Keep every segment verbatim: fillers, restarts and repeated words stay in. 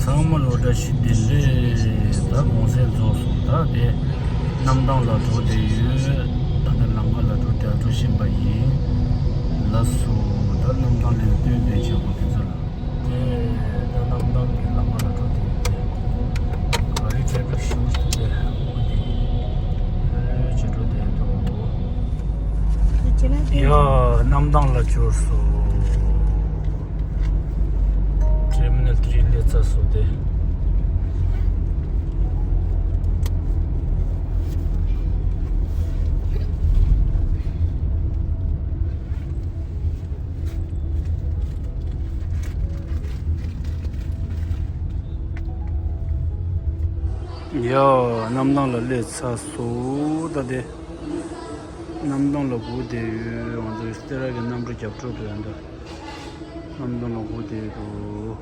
ཚང་མ་ལ་བཀྲ་ཤིས་བདེ་ལེགས། ད་གུང་སེང་རྫོགས་སོང་། ད་དེ་གནམ་ཐང་ལ་འགྲོ་བསྡད་ཡོད། ད་ལྟ་ལམ་ཁ་ལ་འགྲོ་བསྡད་འགྲོ་བཞིན་པ་ཡིན། ལགས་སོ། ད་གནམ་ཐང་ལ་སྟོན་པའི་བྱེད་སྒོ་དེ་ཚོ་ལ། དེ་ད་གནམ་ཐང་གི་ལམ་ཁ་ལ་འགྲོ་བསྡད་ཡོད། དེ་ག་རེ་ཊེ་ཕིག་ཞུ་དེ་འོ་དེ་ལོས་བྱེད་འགྲོ་བསྡད་འདུག་ཡ། གནམ་ཐང་ལ་འབྱོར་སོང་། ཊར་མི་ནལ་ཐི་རི་སླེབས་ཚར་སོང་སྟེ། ཡ། གནམ་ཐང་ལ་སླེབས་ཚར་སོང་། ད་དེ་གནམ་ཐང་ལ་སྒུག་བསྡད་ཡོད། ང་ཚོ་སྟེ་ར་གི་གནམ་གྲུ་རྒྱབ་འཕྲོ་དུ་ཡོད་འདུག་གནམ་ཐང་ལ་སྒུག་བསྡད་ཡོད་འདུག་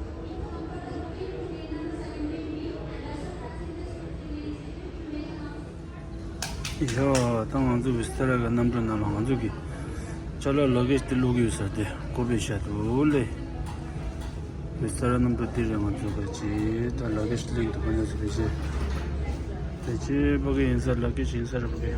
ཡ། ད་ང་ཚོ་བི་སྟ་ར་གི་གནམ་གྲུ་ནང་ལ་ང་ཚོ་གི་ཅ་ལག་ལག་གེ་ཇི་དེ་བླུག་གི་ཡོད་ས་དེ་ཀོ་པའི་ཤ་དུ་ལེ། བི་སྟ་ར་གནམ་གྲུ་འདི་རེད། ང་ཚོ་ག་ཅི་ད་ལག་གེ་ཇི་སླེབས་འདུག་ག་ནས་སུ་བེ་ཅེ་བེ་ཅེ་ཕ་གི་ཡིན་ས། ལག་གེ་ཇི་ཡིན་ས་རེད་ཕ་གི།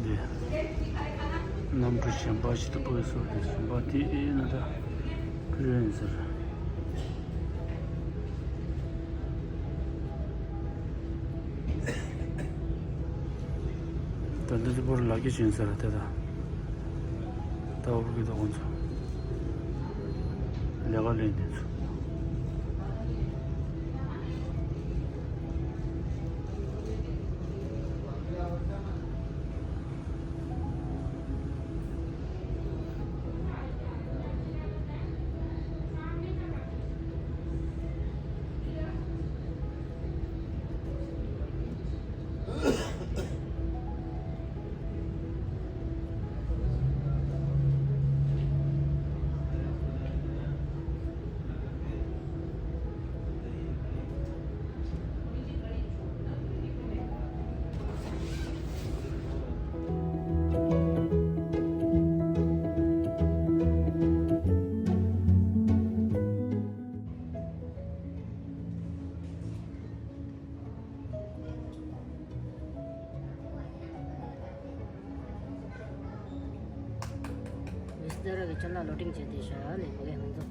འདི་གནམ་གྲུ་གཞན་པ་ཞིག་ཏུ་སྤོས་སོ། དེ་གཞན་པ་དེ་ཨེ་ན་ད་ཕུ་རོན་ཟེར། ད་འདི་ཚོ་བོར་ལག་གི་བྱིན་ཟེར་དེ་ད། ད་འོ་གི་ད་ཁོང་ཚོ་ལས་ཀ་ལས་འདི་ཚོ། བི་སྟ་ར་གི་ཅ་ལག་ལོ་ཌིང་བྱས་ཏེ་ཤ་ལས་མོ་གས་ང་ཚོ།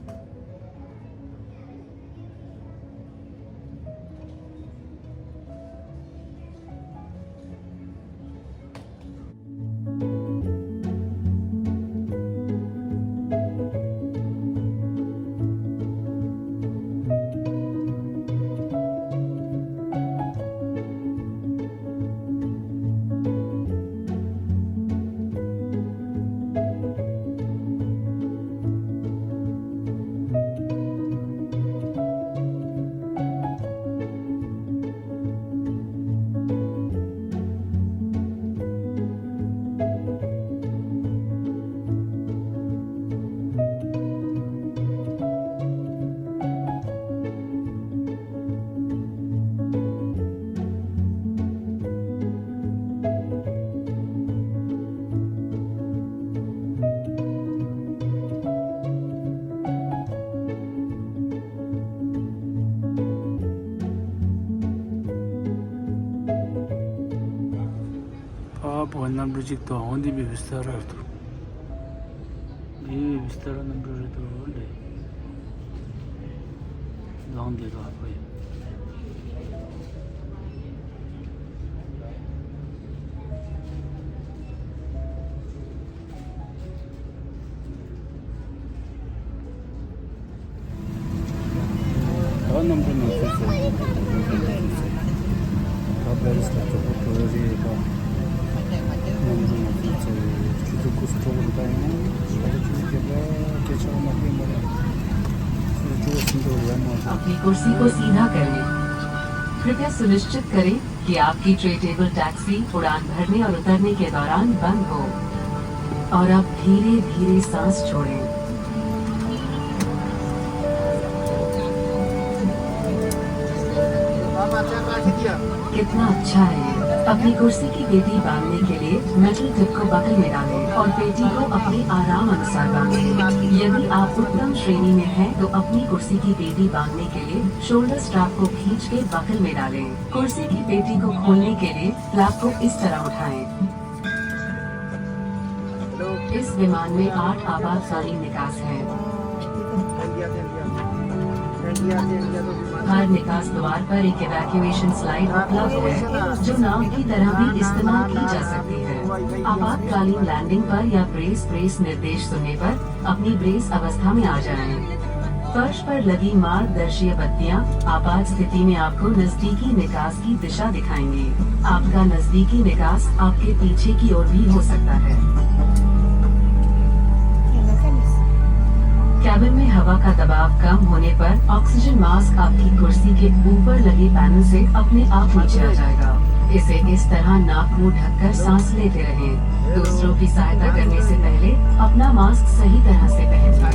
ཕ་བོ་གནམ་གྲུ་གཅིག་ཏུ་འོང་དེ་བི་སྟ་ར་རེད་འདུག་འདི་བི་སྟ་ར་གནམ་གྲུ་རེད་འདུག་ལེ། ལང་དེ་ར་ཕ་ཡིན། ད་གནམ་གྲུ་ནང་ཚུད་ཚར། ད་པེ་རི་སི་ལ་གྲོགས་པོ་འགྲོ་རེད་ད། གནམ་གྲུ་ནང་ཚུད་ཚར། ཆུ་ཚོད་དགུ་ཙམ་འགྲོ་དགོས་རེད་ད། ཡང་ཞག་ལ་ཆུ་ཚོད་བརྒྱད་པ་སྐད་ཆ་མ་སྐད་མ་རེད། ཆུ་ཚོད་བཅུ་པ་ཟིན་འགྲོ་རེད་ཡང་མ་རེད། अपनी कुर्सी को सीधा करें। कृपया सुनिश्चित करें कि आपकी ट्रे टेबल टैक्सी उड़ान भरने और उतरने के दौरान बंद हो और अब धीरे धीरे सांस छोड़ें। कितना अच्छा है। अपनी कुर्सी की पेटी बांधने के लिए मेटल टिप को बगल में डालें और पेटी को अपने आराम अनुसार बांधें। यदि आप उत्तम श्रेणी में हैं, तो अपनी कुर्सी की पेटी बांधने के लिए शोल्डर स्ट्रैप को खींच के बगल में डालें। कुर्सी की पेटी को खोलने के लिए फ्लैप को इस तरह उठाएं। इस विमान में आठ आपातकालीन निकास हैं। हर निकास द्वार पर एक इवैक्यूएशन स्लाइड उपलब्ध है, जो नाव की तरह भी इस्तेमाल की जा सकती है। आपातकालीन लैंडिंग पर या ब्रेस ब्रेस निर्देश सुनने पर अपनी ब्रेस अवस्था में आ जाएं। फर्श पर लगी मार्गदर्शीय बत्तियां आपात स्थिति में आपको नजदीकी निकास की दिशा दिखाएंगी। आपका नजदीकी निकास आपके पीछे की ओर भी हो सकता है। कैबिन में हवा का दबाव कम होने पर ऑक्सीजन मास्क आपकी कुर्सी के ऊपर लगे पैनल से अपने आप नीचे आ जाएगा। इसे इस तरह नाक मुंह ढककर सांस लेते रहें। दूसरों की सहायता करने से पहले अपना मास्क सही तरह से पहन लें।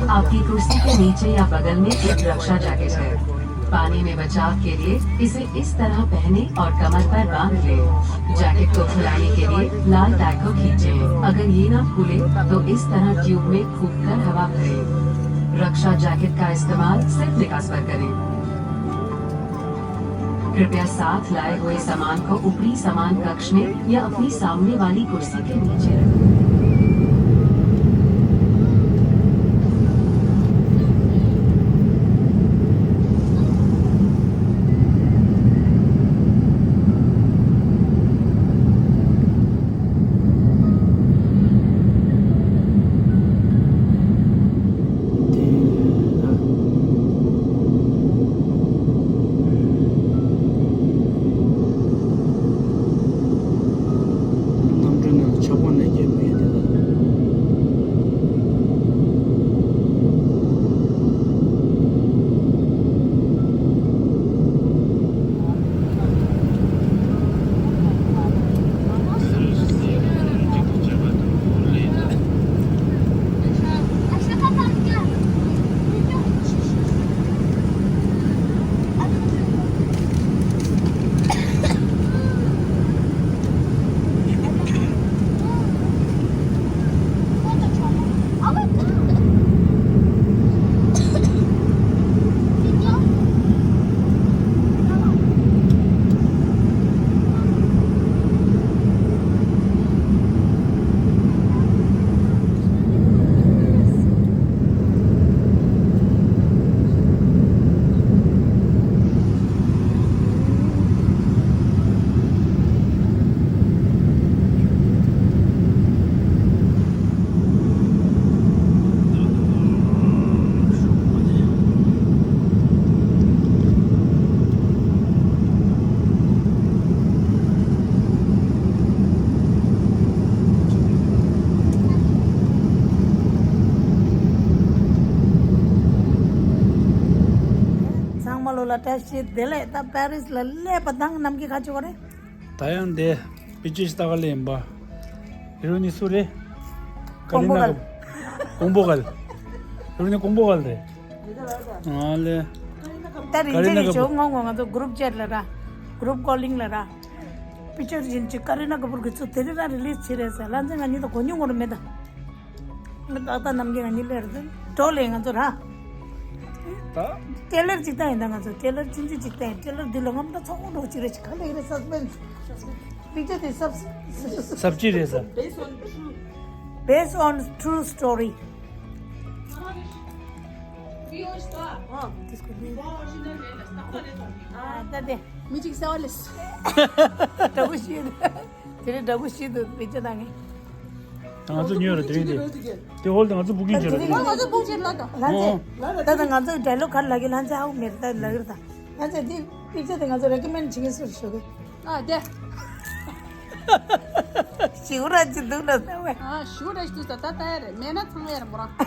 आपकी कुर्सी के नीचे या बगल में एक रक्षा जैकेट है। पानी में बचाव के लिए इसे इस तरह पहने और कमर पर बांध लें। जैकेट को फुलाने के लिए लाल टैग को खींचें। अगर ये ना फूले तो इस तरह ट्यूब में फूंक कर हवा भरें। रक्षा जैकेट का इस्तेमाल सिर्फ निकास पर करें। कृपया साथ लाए हुए सामान को ऊपरी सामान कक्ष में या अपनी सामने वाली कुर्सी के नीचे रखें। གནམ་གྲུ་ནང་ཆབ་ཁོང་ནས་བརྒྱབ་པའི་དེ་ལ། ཚང་མ་ལོ་ལ་བཀྲ་ཤིས་བདེ་ལེགས། ད་པེ་རིས་ལ་སླེབས་པ་དང་ནམ་གྱི་ཁ་ཆེ་བ་རེད། ད་ཡང་འདི་པི་ཅི་ཞིག་ལྟ་ག་ལེན་པ། ཧེ་རོ་ནི་སུ་རེད། ཀ་རི་ན་ཀོང་པོ་གལ། ཀོང་པོ་གལ། ཧེ་རོ་ནི་ཀོང་པོ་གལ་རེད། ཨ་ལེ། ད་རིན་ཆེན་གྱི་ཇོ་ངོ་ངོ་ང་ཚོ་གུ་རུབ་ཅེཊ་ལ་ར། གུ་རུབ་ཀོ་ལིང་ལ་ར། པི་ཅར་ཡིན་ཅིག་ཀ་རི་ན་ཀ་པུར་གྱི་ཚུ་དེ་རིང་ར་རི་ལིས་བྱེད་རེད་ཟེར། ལྷ་མཛེས་ང་གཉིས་ད་གོ་མྱོང་ངོ་ར་མེད་ད། ཏག་ཏག་ནམ་རྒྱུན་ང་གཉིས་ལེར་འགྲོ་ལེ་ང་ཚོ་ར། ད། ཀྲེ་ལར་གཅིག་བལྟ་ཡིན་ད་ང་ཚོ་ཀྲེ་ལར་ཆུང་ཆུང་གཅིག་བལྟ་ཡིན། ཀྲེ་ལར་འདི་ལ་ངམ་ད་ཚོགས་འགྲོ་གཅིག་རེ་གཅིག་ག་ལེ་རེ་སས་པེན་སི། པིག་ཅར་དེ་སབ་སབ་ཅི་རེད་ས། Based on true story. ད་དེ། མི་གཅིག་གསལ་བ་ལས། འདྲ་པོ་ཞིག་དེ་རིང་འདྲ་པོ་ཞིག་འདུག་པིག་ཅར་བཏང་ངེས། ང་ཚོ་ཉོས་རེད་དེ་རིང་དེ། དེ་ཧོལ་དེ་ང་ཚོ་བུ་ཀིང་བྱས་རེད་དེ་རིང་དེ། ང་ཚོ་བུ་ཀིང་ལ་དང་། ལྷ་མཛེས། ད་ལྟ་ང་ཚོ་ཌའི་ལོག་ག་རེ་ལབ་ཀྱི། ལྷ་མཛེས་ཨའུ་མེར་ད་ལབ་ཀྱི་རེད་ད། ལྷ་མཛེས་དེ་པིག་ཅར་དེ་ང་ཚོ་རེ་ཀོ་མེན་ཌི་བྱེད་ཀྱི་ཟེར་ཞུ་གི། ཨ་དེ། ཞིའུ་ར་ཅི་འདུག་ལ་ཟེར་བས། ཨ་ཞིའུ་ར་ཅི་འདུག་ཟེར་ད་ལྟ་ཡ་རེད། མེད་ན་ཚང་ཡ་རེད་མོ་རང་།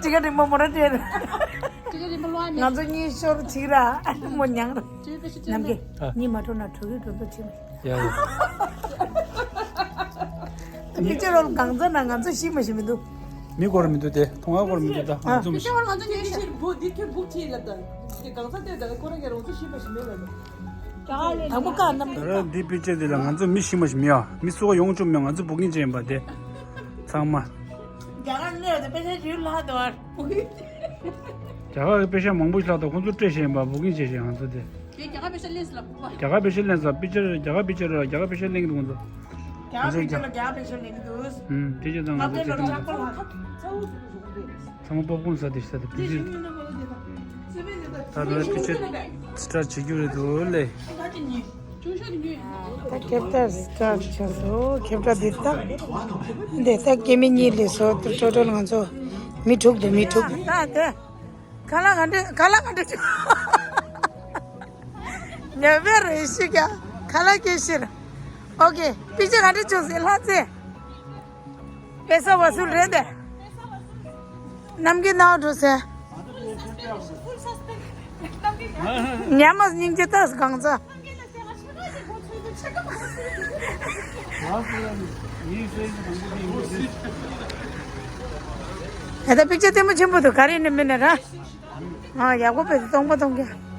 ཅི་ག་རིང་མོ་མོ་ར་དེ་རེད། ཅི་ག་རིང་མོ་ལོ་ཨ་མེད། ང་ཚོ་གཉིས་ཤོར་ཅིག་ར་མོ་མྱངས་ར། ཅི་ག་ཅི་ཅི་ནམ་རྒྱལ། ཨ། གཉིས་མ་འགྲོ་ན་གྲོ་གི་འགྲོ་འདུག་ཅི་མེད། ཡ་ཡ། པིག་ཅར་རོལ་གང་ཚ་ན་ང་ཚོ་ཤི་མ་ཤི་མི་འདུག་མི་སྐོར་མི་འདུག་དེ་མཐོང་ང་སྐོར་མི་འདུག་ད་ང་ཚོ་མི་ཤི། ང་ཚོ་ཉེ་ཤེར་བོ་འདི་ཁྱོད་བུག་བྱེད་ལབ་ད། འདི་གང་ཚ་ལྟོས་ད་ཁོ་རང་གི་རང་ཚོ་ཤི་མ་ཤི་མི་ལབ་ད། དང་པོ་ཀ་རྣམ་ད་ར་འདི་པིག་ཅར་འདི་ལ་ང་ཚོ་མི་ཤི་མ་ཤི་མི་ཡ་མི་སུ་ག་ཡོང་བཅུག་མེད། ང་ཚོ་བུ་ཀིང་བྱས་ཡིན་པ་དེ་ཚང་མ། རྒྱ་གར་གནས་དེ་པེ་ཤ་ཞུ་ལྷག་དོ་བར་བུ་ཀིང་། རྒྱ་གར་གྱི་པེ་ཤ་མང་པོ་ཞིག་ལྷག་དོ་ཁོང་ཚོ་སྤྲད་བཞིན་ཡིན་པ་བུ་ཀིང་བྱས་བཞིན་ང་ཚོ་དེ། དེ་རྒྱ་གར་པེ་ཤ་ལེན་སི་ལ་བུ་བ། རྒྱ་གར་པེ་ཤ་ལེན་ས་པིག་ཅར་རྒྱ་གར་པིག་ཅར་ར་རྒྱ་གར་པེ་ཤ་ལེན་གི་འདུག་ཁོང་ཚོ། རྒྱ་གར་པེ་ཤ་ལ་རྒྱ་གར་པེ་ཤ་ལེན་གི་འདུག་ཨུམ་དེ་ཅི་ཚང་ང་ང་ཚོ་པེ་ལོ་ཆག་པོ་ལ། ཚང་མ་པོབ་ཀོན་ཟ་དེ་ཟ་དེ་བུ་ཀིང་། ད་ལོའི་པིག་ཅར་སི་ཊར་བྱེད་རྒྱུ་རེད་འདུག་ལེ། ད་ཁེབ་ཏར་སི་ཊར་བྱས་སོ་ཁེབ་ཏར་འདི་ལྟ། འདི་ལྟ་སྐྱེ་དམན་གཉིས་ལས་སོ་ཏུ་ཊོ་ཊལ་ང་ཚོ་མི་དྲུག་འདུག་མི་དྲུག་ད་དེ། ཁ་ལག་ག་འདྲ་ཁ་ལག་ག་འདྲ་བྱུང་། ཉེ་བའི་རེ་ཞིག་ཡ་ཁ་ལག་སྐྱེ་ཕྱིར། ཨོ་ཀེ་པིག་ཅར་ག་འདྲ་བྱུང་ཟེར་ལྷ་རྩེ། དཔེ་ས་བ་སུ་རེད་དེ། ནམ་གྱི་ནང་འགྲོ་ཟེར། ཉ་མ་སྙིང་རྗེ་ལྟ་གང་ཚ། ད་ལྟ་པིག་ཅར་ལྟད་མོ་ཆེན་པོ་འདུག་ག་རེ་ནི་མིན་ན་ར། ཨ་ཡག་པོ་དཔེ་སྟོང་པ་སྟོང་རྒྱ།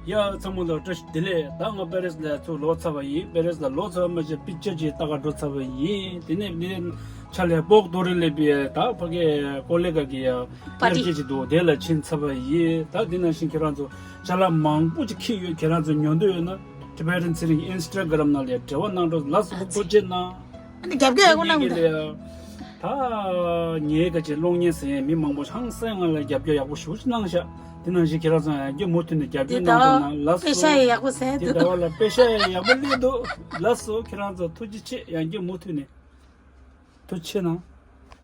ཡ་ཚང་མ་ལ་བཀྲ་ཤིས་བདེ་ལེགས། ད་ང་པེ་རིས་ལ་ཚུར་ལོག་ཚར་བ་ཡིན། པེ་རིས་ལ་ལོག་ཚར་བ་མ་ཟད་པིག་ཅར་ཅིག་ལྟ་ག་འགྲོ་ཚར་བ་ཡིན། དེ་ནས་འདི་ཕྱག་ལས་པོག་རྡོ་རིང་ལས་པའི་ད་ཕ་གི་ཀོ་ལི་གྷལ་གྱི་ཡ་པར་ཊི་ཡར་རྒྱས་ཅིག་འདུག་དེ་ལ་ཕྱིན་ཚར་བ་ཡིན། ད་འདི་ནང་བཞིན་ཁྱེད་རང་ཚོ་ཅ་ལག་མང་པོ་ཅིག་འཁྱེར་ཡོད། ཁྱེད་རང་ཚོ་ཉོ་འདོད་ཡོད་ན་ཊི་བེ་ཊན་ཚེ་རིང་གི་ཨིན་སི་ཊ་གྷ་རམ་ནང་ལ་འབྲེལ་བ་གནང་རོགས། ལགས་སོ། ཐུགས་རྗེ་གནང་། ཨ་ནི་རྒྱབ་སྐྱོར་ཡག་པོ་གནང་དགོས། ད་ངའི་ག་ཅིག་གློག་བརྙན་ཟེར་ཡས་མི་མང་པོ་ཧང་སང་ང་ལ་རྒྱབ་སྐྱོར་ཡག་པོ་ཞེ་པོ་ཅིག་གནང་ཤག་དེ་ནང་བཞིན་ཁྱེད་རང་ཚོ་ཡང་བསྐྱར་མུ་མཐུད་ནས་རྒྱབ་སྐྱོར་གནང་དང་གནང་། ལགས་སོ། པེ་ཤ་ཡག་པོ་ཟེར་དེ་འདུག་ཟླ་བ་ལ་པེ་ཤ་ཡག་པོ་སླེབས་འདུག་ལགས་སོ། ཁྱེད་རང་ཚོ་ཐུགས་རྗེ་ཆེ། ཡང་བསྐྱར་མུ་མཐུད་ནས་ཐུགས་རྗེ་ཆེ་གནང་།